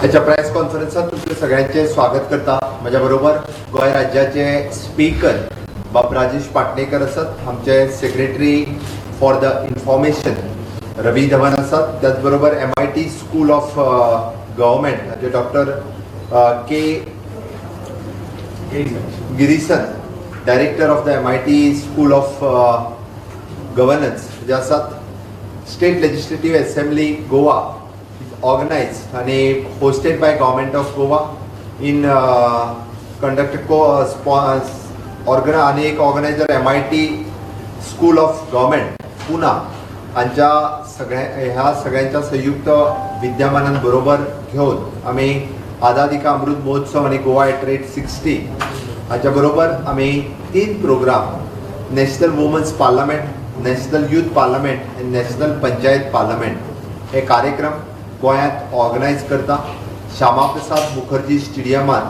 ह्याच्या प्रेस कॉन्फरन्सात तुमचे सगळ्यांचे स्वागत करता. म्हज्या बरोबर गोंय राज्याचे स्पीकर बाब राजेश पाटणेकर आसात, आमचे secretary for the information Ravi Dhawan आसात, त्याच बरोबर MIT school of government हाचे doctor K Girisan, director of the MIT School of Governance जे आसात. State Legislative Assembly Goa organize आणि hosted by Government of Goa in conduct co organ आणि एक organizer MIT School of Government, Pune हांच्या सगळ्या ह्या सगळ्यांच्या संयुक्त विद्यमानांबरोबर घेवन आमी आझादी का अमृत महोत्सव आणि गोवा एट रेट 60 हाच्या बरोबर आमी तीन program, National Women's Parliament, National Youth Parliament आनी नॅशनल पंचायत पार्लमेंट हे कार्यक्रम गोंयांत ऑर्गनायज करता. श्यामाप्रसाद मुखर्जी स्टेडियमात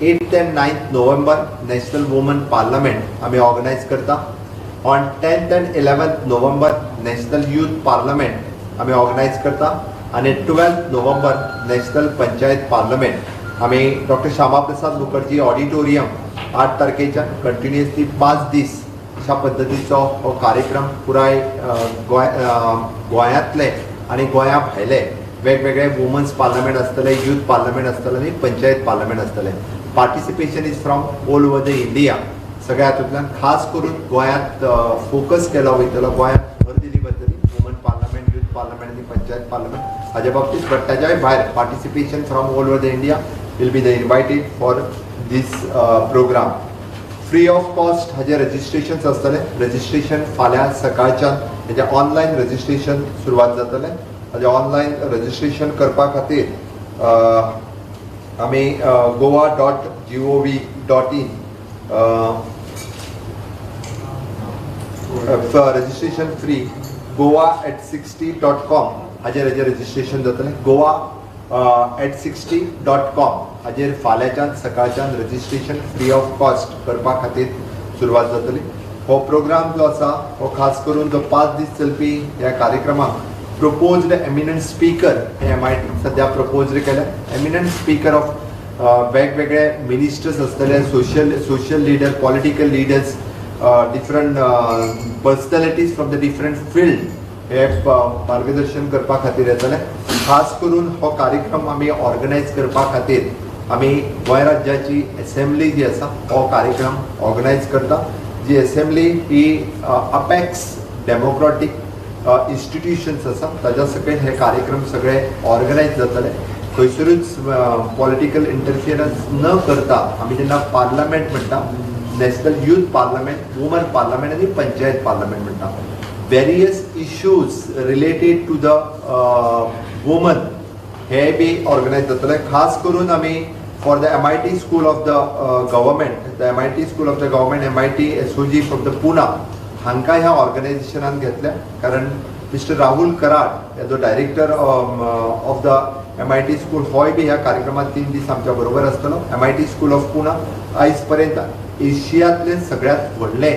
8th and 9th November National Women Parliament आमी ऑर्गनायज करता. On 10th and 11th November National Youth Parliament आमी ऑर्गनायज करता आनी 12th November National Panchayat Parliament आमी डॉक्टर श्यामाप्रसाद मुखर्जी ऑडिटोरियम 8 तारखेच्यान कंटिन्युअसली 5 दीस अशा पद्दतीचो हो कार्यक्रम पुराय गोंय गोंयांतले आनी गोंया भायले वेगवेगळे वुमन्स पार्लमेंट आसतले, यूथ पार्लमेंट आसतले आनी पंचायत पार्लमेंट आसतले. Participation is from all over the India. सगळ्या हातूंतल्यान खास करून गोंयांत फोकस केलो वयतलो, गोंयांत भर दिली वतली वुमन पार्लमेंट, यूथ पार्लमेंट आनी पंचायत पार्लमेंट हाज्या बाबतीत. बट ताच्याय भायर participation from all over the India will be the invited for this program. Free of cost हाजे रजिस्ट्रेशन आसतलें. रजिस्ट्रेशन फाल्यां सकाळच्यान हेजें ऑनलायन रजिस्ट्रेशन सुरवात जातलें. हाजें ऑनलायन रजिस्ट्रेशन करपा खातीर आमी goa.gov.in registration free, goa@60.com हाजेर हेजें रजिस्ट्रेशन जातलें. goa@60.com हाजेर फाल्यांच्यान सकाळच्यान रजिस्ट्रेशन फ्री ऑफ कॉस्ट करपा खातीर सुरवात जातली. हो प्रोग्राम जो आसा हो खास करून जो 5 दीस चलपी ह्या कार्यक्रमाक प्रपोज्ड एमिनंट स्पीकर हे एमआयटी सध्या प्रपोज्ड केल्या. एमिनंट स्पीकर ऑफ वेगवेगळे मिनिस्टर्स आसतले, social leader, political leaders, different personalities from the different field हे मार्गदर्शन करपा खातीर येतले. खास करून हो कार्यक्रम आमी ऑर्गनायज करपा खातीर आमी गोंय राज्याची एसेंब्ली जी आसा हो कार्यक्रम ऑर्गनायज करता, जी एसेंब्ली ही अपेक्स डेमोक्रॅटीक इन्स्टिट्युशन्स आसा. ताज्या सकयल हे कार्यक्रम सगळे ऑर्गनायज जातले. खंयसरूच पॉलिटिकल इंटरफियरन्स न करता आमी जेन्ना पार्लमेंट म्हणटा, National Youth Parliament, Women Parliament आनी पंचायत पार्लमेंट म्हणटा, various issues related to the women hey B organise जातले. खास करून आमी for the MIT School of the Government, the MIT School of the Government, MIT SOG from the Pune हांकां ह्या ऑर्गनायझेशनान घेतल्या, कारण मिस्टर राहुल कराड जो director of the MIT School होय बी ह्या कार्यक्रमात 3 दीस आमच्या बरोबर आसतलो. MIT school of Pune आयज पर्यंत एशियांतले सगळ्यात व्हडले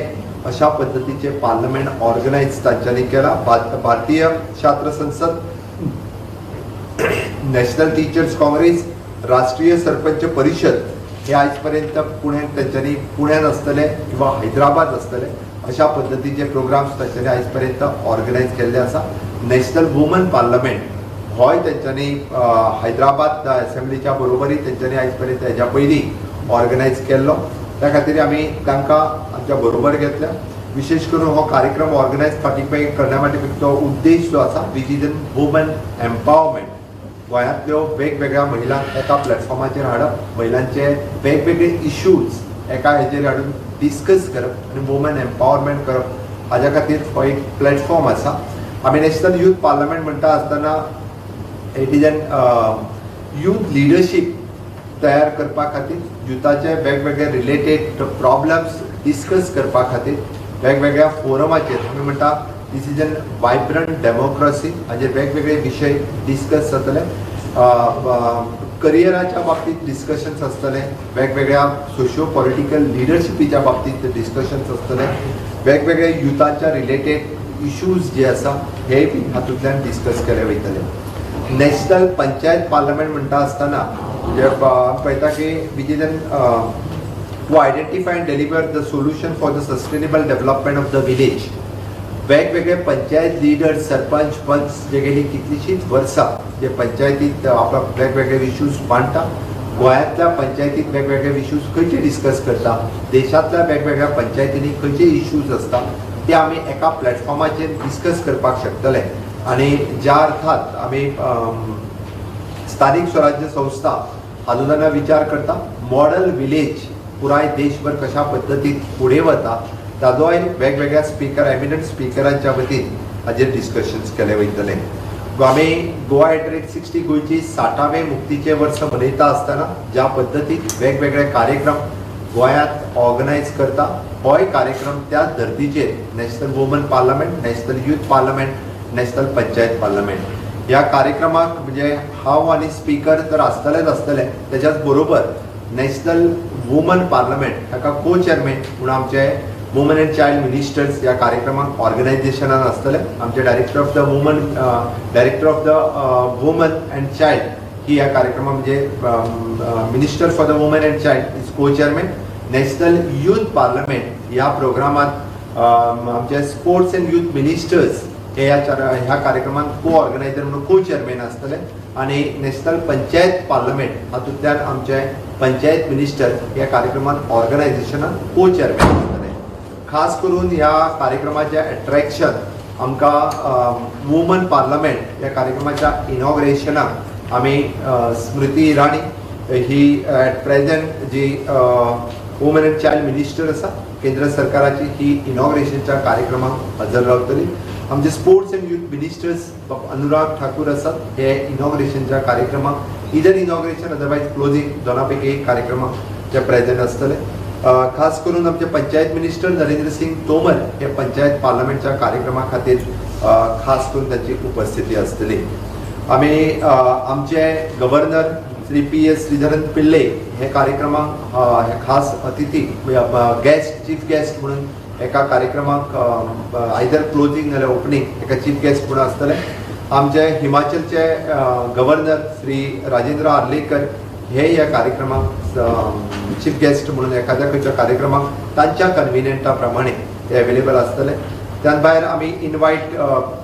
अशा पद्दतीचे पार्लमेंट ऑर्गनायज तांच्यांनी केला. भारतीय छात्र संसद, नॅशनल टिचर्स काँग्रेस, राष्ट्रीय सरपंच परिषद हे आयज पर्यंत पुण्यात तांच्यांनी पुण्यात आसतले किंवा हैदराबाद आसतले अशा पद्दतीचे प्रोग्राम्स तांच्यांनी आयज पर्यंत ऑर्गनायज केल्ले आसा. नॅशनल वुमन पार्लमेंट होय तेंच्यांनी हैदराबाद असेंब्लीच्या बरोबरी तेंच्यांनी आयज पर्यंत हेज्या पयलीं ऑर्गनायज केल्लो. त्या खातीर आमी तांकां आमच्या बरोबर घेतल्या. विशेष करून हो कार्यक्रम ऑर्गनायज फाटी करण्या फाटी तो उद्देश जो आसा, which is an women empowerment, गोंयांतल्यो वेगवेगळ्या महिलांक एका प्लॅटफॉर्माचेर हाडप, महिलांचे वेगवेगळे इश्यूज एका हेजेर हाडून डिस्कस करप आनी वुमन एम्पावरमेंट करप हाज्या खातीर हो एक प्लॅटफॉर्म आसा. आमी नॅशनल यूथ पार्लमेंट म्हणटा आसतना it is an youth leadership तयार करपा खातीर, युथाचे वेगवेगळे रिलेटेड प्रॉब्लम्स डिस्कस करपा खातीर वेगवेगळ्या फोरमाचेर आमी म्हणटा this is an vibrant democracy. हाजेर वेगवेगळे विशय डिस्कस जातले, करियराच्या बाबतीत डिस्कशन्स आसतले, वेगवेगळ्या सोशियो पॉलिटिकल लिडरशिपीच्या बाबतीत डिस्कशन्स आसतले, वेगवेगळे युथाच्या रिलेटेड इश्यूज जे आसा हे बी हातूंतल्यान डिस्कस केले वयतले. नॅशनल पंचायत पार्लमेंट म्हणटा आसतना म्हणजे पळयता की which is an to identify and deliver the solution for the sustainable development of the village. वेगवेगळे पंचायत लिडर्स, सरपंच, पंच जे गेली कितलीशींच वर्सां जे पंचायतीत आपल्या वेगवेगळे इश्यूज मांडटा, गोंयांतल्या पंचायतीत वेगवेगळे इश्यूज खंयचे डिस्कस करता, देशांतल्या वेगवेगळ्या पंचायतींनी खंयचे इश्यूज आसता, ते आमी एका प्लॅटफॉर्माचेर डिस्कस करपाक शकतले. आनी ज्या अर्थात आमी स्थानीक स्वराज्य संस्था हाजो विचार करता, मॉडल विलेज पुराय देशभर कशा पद्दतीन फुडें वता, ताजोय वेगवेगळ्या स्पिकर, एमिनंट स्पिकरांच्या वतीन हाजेर डिस्कशन्स केले वयतले. आमी गोवा @60 गोंयची 60वें मुक्तीचें वर्स मनयता आसतना ज्या पद्दतीन वेगवेगळे कार्यक्रम गोंयांत ऑर्गनायज करता, होय कार्यक्रम त्याच धर्तीचेर National Women Parliament, National Youth Parliament, National Panchayat Parliament ह्या कार्यक्रमाक म्हणजे हांव आनी स्पिकर तर आसतलेच आसतले, तेच्याच बरोबर नॅशनल वुमन पार्लमेंट हाका को चेअरमॅन म्हणून आमचे वुमन अँड चायल्ड मिनिस्टर्स ह्या कार्यक्रमाक ऑर्गनायझेशनान आसतले. आमचे Director of the Women and Child ही ह्या कार्यक्रमाक, म्हणजे Minister for the Women and Child is co chairman. National Youth Parliament ह्या प्रोग्रामात आमचे स्पोर्ट्स अँड युथ मिनिस्टर्स हे ह्या कार्यक्रमात को ऑर्गनायझर म्हणून को चेअरमॅन आसतले आनी नॅशनल पंचायत पार्लमेंट हातूंतल्यान आमचे पंचायत मिनिस्टर ह्या कार्यक्रमात ऑर्गनायझेशनान को चेअरमॅन आसतले. खास करून ह्या कार्यक्रमाचें एट्रॅक्शन आमकां वुमन पार्लमेंट ह्या कार्यक्रमाच्या इनॉग्रेशनाक आमी स्मृती इराणी ही एट प्रेझेंट जी वुमन अँड चायल्ड मिनिस्टर आसा केंद्र सरकाराची, ही इनॉग्रेशनच्या कार्यक्रमाक हजर रावतली. आमचे स्पोर्ट्स अँड युथ मिनिस्टर्स बाब अनुराग ठाकूर आसात, हे इनॉग्रेशनच्या कार्यक्रमाक, इदर इनॉग्रेशन अदरवायज क्लोजींग, दोना पैकी एक कार्यक्रमाक ते प्रेझेंट आसतले. खास करून आमचे पंचायत मिनिस्टर नरेंद्र सिंग तोमर हे पंचायत पार्लमेंटच्या कार्यक्रमा खातीर खास करून तांची उपस्थिती आसतली. आमी आमचे governor Shri P S Sreedharan Pillai हे कार्यक्रमाक हे खास अतिथी, गेस्ट, चीफ गेस्ट म्हणून एका कार्यक्रमाक आयदर क्लोजींग नाल्यार ओपनींग एका चीफ गेस्ट म्हणून आसतले. आमचे हिमाचलचे गव्हर्नर श्री राजेंद्र आर्लेकर हे ह्या कार्यक्रमाक चीफ गेस्ट म्हणून एखाद्या खंयच्या कार्यक्रमाक तांच्या कन्विनियंटा प्रमाणे ते अवेलेबल आसतले. त्यान भायर आमी इनवायट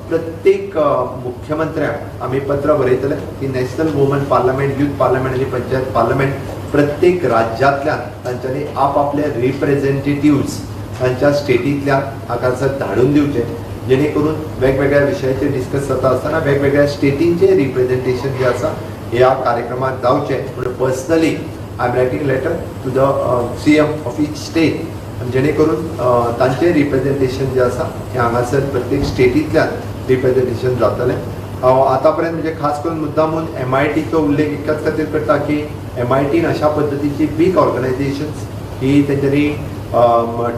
प्रत्येक मुख्यमंत्र्यांक आमी पत्र बरयतले की National Women Parliament, Youth Parliament आनी पंचायत पार्लमेंट प्रत्येक राज्यांतल्यान तांच्यांनी आपआपले रिप्रेझेंटेटिव्ज तांच्या स्टेटींतल्यान हांगासर धाडून दिवचे, जेणे करून वेगवेगळ्या विशयाचेर डिस्कस जाता आसतना वेगवेगळ्या स्टेटींचे रिप्रेझेंटेशन जे आसा ह्या कार्यक्रमात जावचें म्हणून personally I am writing letter to the CM of each state, जेणे करून तांचें रिप्रेझेंटेशन जें आसा हें हांगासर प्रत्येक स्टेटींतल्यान रिप्रेझेंटेशन जातलें. हांव आतां पर्यंत म्हणजे खास करून मुद्दामून एमआयटीचो उल्लेख इतक्याच खातीर करता की एमआयटीन अशा पद्दतीची बीग ऑर्गनायझेशन्स ही तेंच्यांनी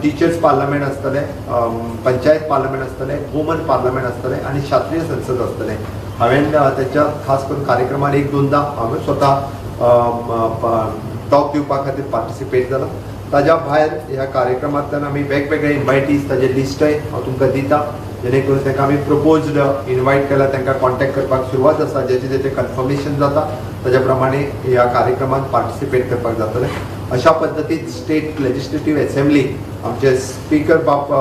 टिचर्स पार्लमेंट आसतलें, पंचायत पार्लमेंट आसतलें, वुमन पार्लमेंट आसतलें आनी शास्त्रीय संसद आसतलें. हांवें तेच्या खास करून कार्यक्रमार एक दोनदां हांवें स्वता टॉक दिवपा खातीर पार्टिसिपेट जाला. ताज्या भायर ह्या कार्यक्रमांतल्यान आमी वेगवेगळे इन्वायटीज, ताजे लिस्टय हांव तुमकां दिता, जेणे करून तांकां आमी प्रपोज्ड इनवायट केला, तांकां कॉन्टेक्ट करपाक सुरवात आसा. जेचे जेचे कन्फर्मेशन जाता, ताज्या प्रमाणे ह्या कार्यक्रमात पार्टिसिपेट करपाक जातलें. अशा पद्दतीन स्टेट लेजिस्लेटीव एसेंब्ली आमचे स्पीकर बाब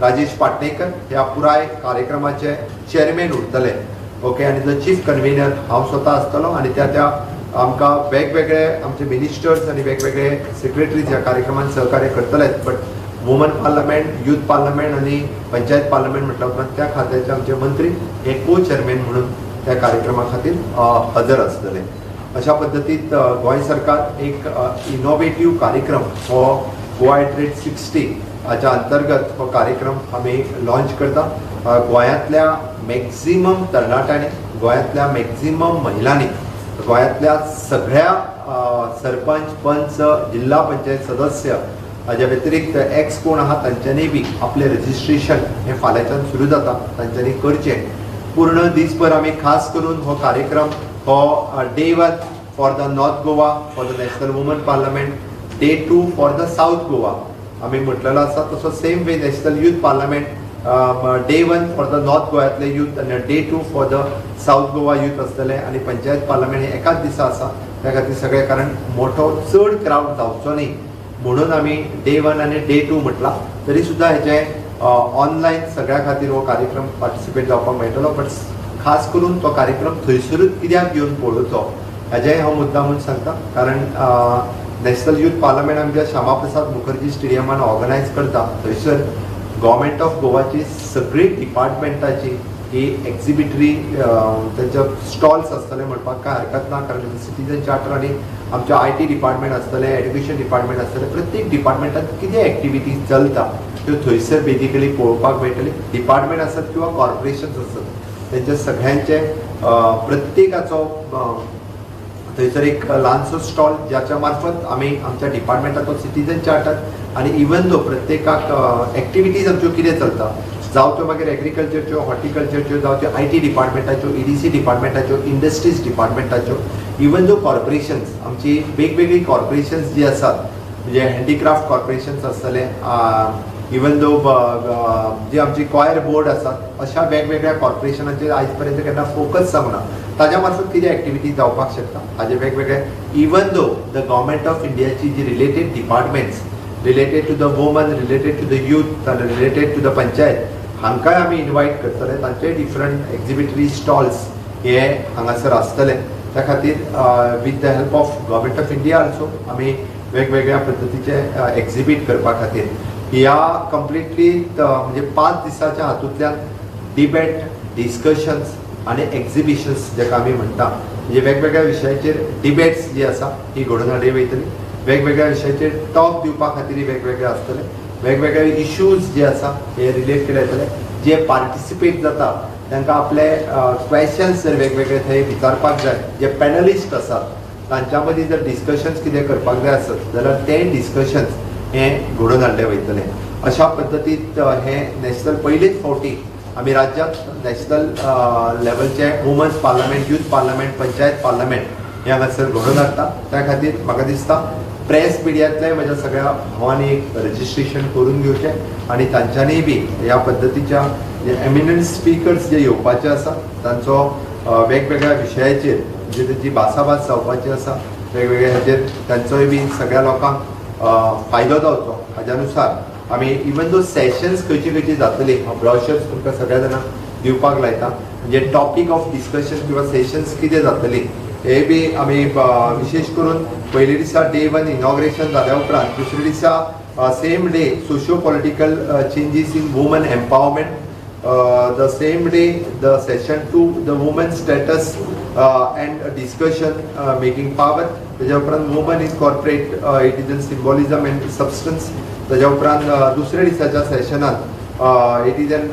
राजेश पाटणेकर ह्या पुराय कार्यक्रमाचे चेअरमॅन उरतले, ओके, आनी जो चीफ कन्व्हिनर हांव स्वता आसतलो. आनी त्या त्या आमकां वेगवेगळे आमचे मिनिस्टर्स आनी वेगवेगळे सेक्रेटरीज ह्या कार्यक्रमात सहकार्य करतलेच, but Women Parliament, Youth Parliament आनी पंचायत पार्लमेंट म्हटल्या उपरांत त्या खात्याचे आमचे मंत्री हे को चेअरमॅन म्हणून त्या कार्यक्रमा खातीर हजर आसतले. अशा पद्दतीत गोंय सरकार एक इनोवेटीव कार्यक्रम हो गोवा @60 हाच्या अंतर्गत हो कार्यक्रम आमी लॉन्च करता. गोंयांतल्या मॅक्झिमम तरणाट्यांनी, गोंयांतल्या मॅक्झिमम महिलांनी, गोंयांतल्या सगळ्या सरपंच, पंच, जिल्हा पंचायत सदस्य हाज्या व्यतिरिक्त एक्स कोण आहा, तांच्यांनी बी आपलें रजिस्ट्रेशन हें फाल्यांच्यान सुरू जाता, तांच्यांनी करचें. पूर्ण दीसभर आमी खास करून हो कार्यक्रम हो day one for the North Goa for the National Women Parliament, day two for the South Goa आमी म्हटलेलो आसा. तसो same way National Youth Parliament. Day one for the North गोव्यातले youth आनी day two for the South Goa youth आसतले. आनी panchayat parliament हे एकाच दिसा आसा, त्या खातीर सगळे, कारण मोठो चड क्रावड जावचो न्ही म्हणून आमी डे वन आनी डे टू म्हटलां. तरी सुद्दां हेचे ऑनलायन सगळ्या खातीर हो कार्यक्रम पार्टिसिपेट जावपाक मेळटलो. बट खास करून तो कार्यक्रम थंयसरूच कित्याक येवन पळोवचो हेजेंय हांव मुद्दाम म्हूण सांगता, कारण नॅशनल यूथ पार्लमेंट आमच्या श्यामा प्रसाद मुखर्जी स्टेडियमान ऑर्गनायज करता. थंयसर गव्हर्मेंट ऑफ गोवाची सगळी डिपार्टमेंटाची ही एक्झिबिटरी तेंचे स्टॉल्स आसतले म्हणपाक कांय हरकत ना, कारण सिटीजन चार्टर आनी आमचे IT department आसतलें, एड्युकेशन डिपार्टमेंट आसतलें. प्रत्येक डिपार्टमेंटात कितें एक्टिविटीज चलता त्यो थंयसर बेजिकली पळोवपाक मेळटली. डिपार्टमेंट आसत किंवा कॉर्पोरेशन्स आसत, तेंच्या सगळ्यांचे प्रत्येकाचो थंयसर एक ल्हानसो स्टॉल, ज्याच्या मार्फत आमी आमच्या डिपार्टमेंटाचो सिटीजन चार्टर आनी इवन दो प्रत्येकाक एक्टिविटीज आमच्यो कितें चलता, जावं त्यो मागीर एग्रीकल्चरच्यो, हॉर्टिकल्चरच्यो, जावं त्यो IT डिपार्टमेंटाच्यो, ईडीसी डिपार्टमेंटाच्यो, इंडस्ट्रीज डिपार्टमेंटाच्यो, इवन दो कॉर्पोरेशन्स, आमची वेगवेगळी कॉर्पोरेशन्स जी आसात, म्हणजे हँडीक्राफ्ट कॉर्पोरेशन्स आसतले, इवन दो जी आमची कॉयर बोर्ड आसात, अशा वेगवेगळ्या कॉर्पोरेशनाचेर आयज पर्यंत केन्ना फोकस जावंक ना, ताज्या मार्फत कितें एक्टिविटी जावपाक शकता हाजे वेगवेगळे, even though the Government of इंडियाची जी related departments related to the women, related to the youth आनी रिलेटेड टू the panchayat, हांकांय आमी इनवायट करतले. तांचे डिफरंट एक्झिबिटरी स्टॉल्स हे हांगासर आसतले. त्या खातीर with the help of Government of India also आमी वेगवेगळ्या पद्दतीचे एक्झिबीट करपा खातीर ह्या कंप्लिटली, म्हणजे 5 दिसाच्या हातूंतल्यान डिबेट, डिस्कशन्स आनी एक्झिबिशन्स जेका आमी म्हणटा, म्हणजे वेगवेगळ्या विशयाचेर डिबेट्स जी आसा ही घडोवन हाडली वयतली. वेगवेगळ्या विशयाचेर टॉक दिवपा खातीर वेगवेगळे आसतले. वेगवेगळे इश्यूज जे आसा हे रिलेट केले वतले. जे पार्टिसिपेट जाता तांकां आपले क्वेशन्स जर वेगवेगळे थंय विचारपाक जाय, जे पॅनलिस्ट आसात तांच्या मदीं जर डिस्कशन्स कितें करपाक जाय आसत जाल्यार तें डिस्कशन्स हें घडोवन हाडलें वयतलें. अशा पद्दतीत हें नॅशनल पयलीच फावटी आमी राज्यांत नॅशनल लेवलचे women's parliament, youth parliament, panchayat parliament हें हांगासर घडोवन हाडटा. त्या खातीर म्हाका दिसता प्रेस मिडियांतले म्हज्या सगळ्या भावांनी एक रजिस्ट्रेशन करून घेवचें आनी तांच्यांनीय बी ह्या पद्दतीच्या जे एमिनंट स्पिकर्स जे येवपाचे आसा तांचो वेगवेगळ्या विशयाचेर म्हणजे तेजी भासाभास जावपाची आसा, वेगवेगळ्या हेजेर तांचोय बी सगळ्या लोकांक फायदो जावचो हाज्या नुसार आमी इवन दो सेशन्स खंयची खंयची जातली, हांव ब्रॉशर्स तुमकां सगळ्या जाणांक दिवपाक लायता. म्हणजे टॉपीक ऑफ डिस्कशन किंवा सेशन्स कितें जातली हे बी आमी विशेश करून पयले दिसा डे वन इनॉग्रेशन जाल्या उपरांत दुसऱ्या दिसा same day socio political changes in women empowerment, the same day the session two, the women status and discussion making power. तेज्या उपरांत women in corporate, it is an symbolism and substance. तेज्या उपरांत दुसऱ्या दिसाच्या सेशनात it is an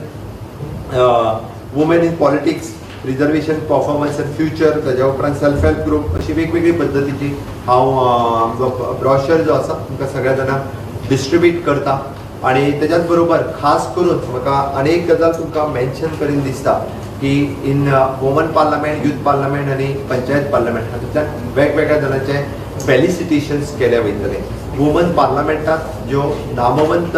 women in politics, reservation, performance and future. ताज्या उपरांत self help group. अशी वेगवेगळी पद्दतीची हांव आमचो ब्रॉशर जो आसा तुमकां सगळ्या जाणांक डिस्ट्रिब्यूट करता. आनी तेज्याच बरोबर खास करून म्हाका आनी एक गजाल तुमकां मेन्शन करीन दिसता की in women parliament, youth parliament आनी पंचायत पार्लमेंट हातूंतल्यान वेगवेगळ्या जाणांचे फेलिसिटेशन्स केले वयतले. वुमन पार्लमेंटात ज्यो नामवंत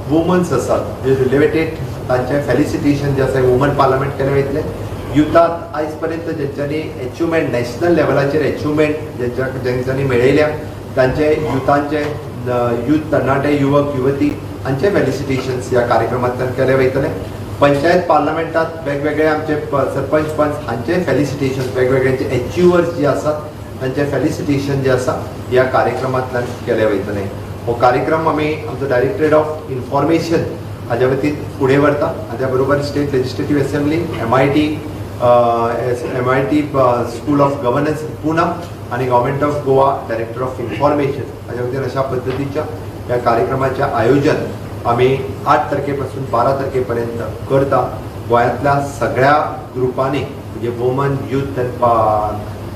वुमन्स आसात जे रिलेटेड, तांचे फेलिसिटेशन जे आसा वुमन पार्लमेंट केले वयतले. युथात आयज पर्यंत जेंच्यांनी एचिवमेंट, नॅशनल लेवलाचेर एचिवमेंट जेंच्यांनी मेळयल्या, तांचे युथांचे, युथ, तरणाटे युवक युवती हांचे फेलिसिटेशन्स ह्या कार्यक्रमांतल्यान केले वयतले. पंचायत पार्लमेंटात वेगवेगळे आमचे सरपंच, पंच हांचे फेलिसिटेशन, वेगवेगळे एचिवर्स जे आसात तांचे फेलिसिटेशन जे आसा ह्या कार्यक्रमांतल्यान केले वयतले. हो कार्यक्रम आमी आमचो डायरेक्टरेट ऑफ इन्फॉर्मेशन हाज्या वतीन फुडें व्हरता. हाज्या बरोबर state legislative assembly, MIT, MIT school of governance Pune आनी Government of Goa, Director of Information हाज्या वतीन अशा पद्दतीच्या ह्या कार्यक्रमाचें आयोजन आमी 8 तारखे पासून 12 तारखे पर्यंत करता. गोंयांतल्या सगळ्या ग्रुपांनी, म्हणजे women, youth and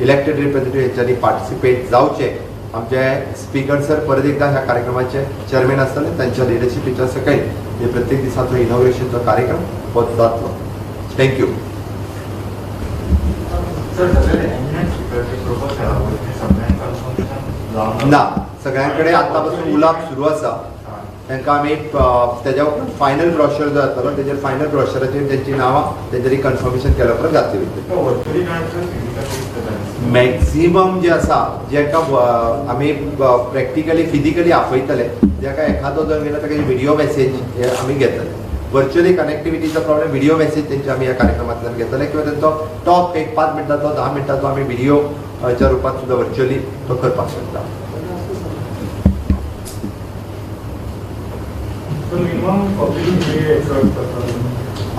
elected representative हेंच्यांनी पार्टिसिपेट जावचें. आमचे स्पिकर सर परत एकदा ह्या कार्यक्रमाचे चेअरमॅन आसतले. तांच्या लिडरशिपीच्या सकयल हे प्रत्येक दिसाचो इनॉग्रेशनचो कार्यक्रम हो जातलो. Thank you. सर, सगळे एमिनंट स्पिकर प्रोपोज केला पळय, ते सगळ्यांक कन्फर्मेशन जावंक ना, सगळ्यां कडेन आतां पासून उलोवप सुरू आसा. तांकां आमी तेज्या उपरांत फायनल ब्रॉशर जो जातलो तेजेर फायनल ब्रॉशराचेर तेंची नांवां तेंच्यांनी कन्फर्मेशन केल्या उपरांत घातली वयतली. मॅक्झिमम जे आसा जेका आमी प्रॅक्टिकली फिजिकली आपयतले, जेका एखादो जर गेलो ताका व्हिडियो मॅसेज हे आमी घेतले. व्हर्च्युअली कनेक्टिविटीचो प्रॉब्लेम, व्हिडियो मॅसेज तेंचे आमी ह्या कार्यक्रमांतल्यान घेतले किंवा तेंचो टॉक एक 5 मिनटाचो 10 मिनटाचो आमी व्हिडियोच्या रुपात सुद्दां व्हर्च्युअली तो करपाक शकता.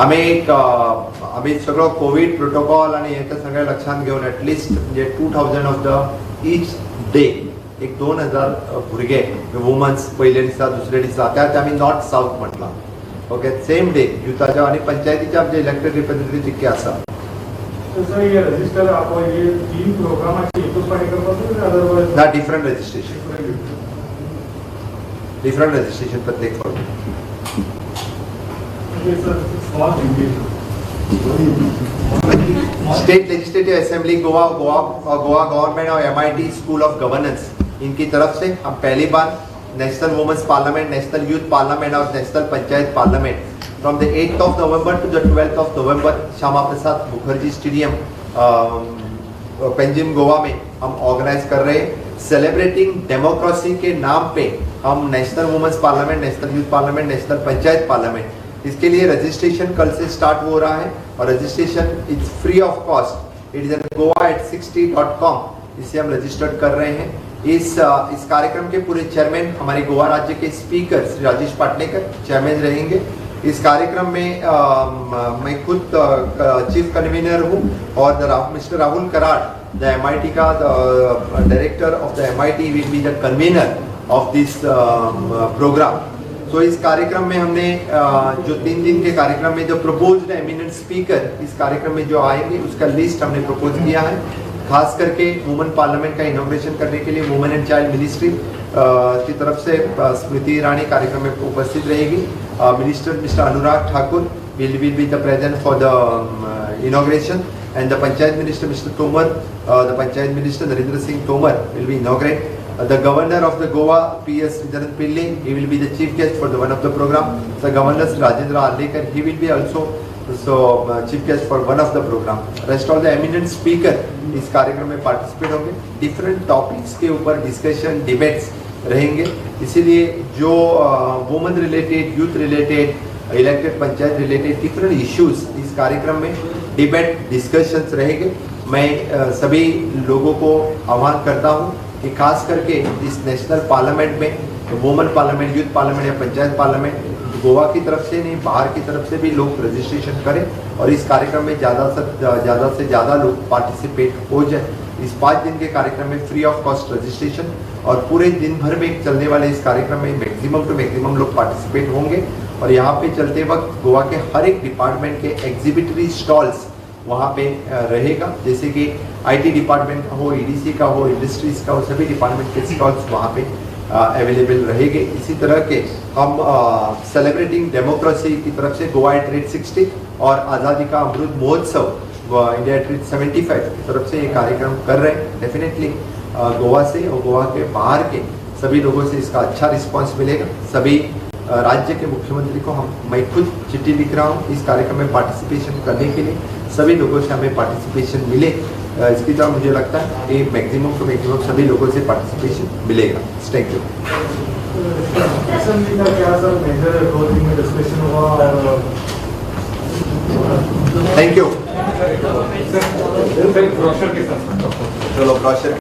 आमी एक आमी सगळो कोवीड प्रोटोकॉल आनी हे ते सगळें लक्षांत घेवन एटलिस्ट म्हणजे 2000 ऑफ the each day एक 2000 भुरगे वुमन्स पयले दिसा दुसरे दिसा त्या आमी नॉर्थ सावथ म्हटलां. ओके, सेम डे युथाच्या आनी पंचायतीच्या आमचे इलेक्टेड रिप्रेझेंटेटिव्ह जितके आसा. ना, डिफरंट रजिस्ट्रेशन, डिफरंट रजिस्ट्रेशन प्रत्येक फावटी. State legislative assembly Goa, Goa Goa government Aur MIT school of governance इनकी तरफ से हम पहली bar national women's parliament, national youth parliament Aur national panchayat parliament from the 8th of November to the 12th of November Shyama Prasad Mukherjee stadium Panjim Goa में हम organise कर रहे हैं. Celebrating democracy K नाम pay हम national women's parliament, national youth parliament, national panchayat parliament, इसके लिए registration कल से start हो रहा है और registration is free of cost. It is goa@60.com, इसे हम रजिस्टर्ड कर रहे हैं. इस कार्यक्रम के पूरे चेयरमैन हमारे गोवा राज्य K speaker Shri Rajesh Patnekar chairman रहेंगे. इस कार्यक्रम में मैं खुद चीफ कन्वीनर हूँ और mister Rahul Karad the MIT का director of the MIT will be the convener of this programme. तो इस कार्यक्रम में हमने जो 3 दिन के कार्यक्रम में जो प्रपोज्ड एमिनेंट स्पीकर इस कार्यक्रम में जो आएंगे उसका लिस्ट हमने प्रपोज किया है. खास करके वुमेन पार्लियामेंट का इनॉग्रेशन करने के लिए वुमेन एंड चाइल्ड मिनिस्ट्री की तरफ से स्मृति ईरानी कार्यक्रम में उपस्थित रहेगी. Minister mister Anurag Thakur will be the present for the inauguration and the panchayat minister mister Tomar, the panchayat minister Narendra Singh Tomar will be inaugurate. The governor of the Goa, P.S. Sridharan Pillai, he will be the chief guest for the one of the program. The governor Rajendra Arlekar, he will be also so chief guest for one of the program. Rest all the eminent speaker इस कार्यक्रम में participate होंगे. Different topics K ऊपर discussion, debates रहेंगे. इसीलिए जो women related, youth related, elected panchayat related different issues इस कार्यक्रम में debate discussions रहेंगे. मैं सभी लोगों को आह्वान करता हूँ कि खास करके इस नेशनल पार्लियामेंट में वुमेन पार्लियामेंट, यूथ पार्लियामेंट या पंचायत पार्लियामेंट गोवा की तरफ से नहीं बाहर की तरफ से भी लोग रजिस्ट्रेशन करें और इस कार्यक्रम में ज़्यादा से ज़्यादा लोग पार्टिसिपेट हो जाए. इस 5 दिन के कार्यक्रम में फ्री ऑफ कॉस्ट रजिस्ट्रेशन और पूरे दिन भर में चलने वाले इस कार्यक्रम में मैक्सिमम टू मैक्सिमम लोग पार्टिसिपेट होंगे. और यहाँ पे चलते वक्त गोवा के हर एक डिपार्टमेंट के एग्जिबिटरी स्टॉल्स वहाँ पे रहेगा, जैसे कि IT department का हो, ईडीसी का हो, इंडस्ट्रीज़ का हो, सभी डिपार्टमेंट के स्टॉल्स वहाँ पे अवेलेबल रहेंगे. इसी तरह के हम सेलिब्रेटिंग डेमोक्रेसी की तरफ से गोवा एट रेट 60 और आज़ादी का Amrit Mahotsav India at rate 75 की तरफ से ये कार्यक्रम कर रहे हैं. डेफिनेटली गोवा से और गोवा के बाहर के सभी लोगों से इसका अच्छा रिस्पॉन्स मिलेगा. सभी राज्य के मुख्यमंत्री को मैं खुद चिट्ठी लिख रहा हूँ इस कार्यक्रम में पार्टिसिपेशन करने के लिए. सभी लोगों से हमें पार्टिसिपेशन मिले, इसकी तरह मुझे लगता है कि मैक्सिमम टू मैक्सिमम सभी लोगों से पार्टिसिपेशन मिलेगा. Thank you. Assembly का क्या सर मेजर 2 दिन में डिस्कशन हुआ और thank you. Sir brochure K साथ चलो ब्रोशर.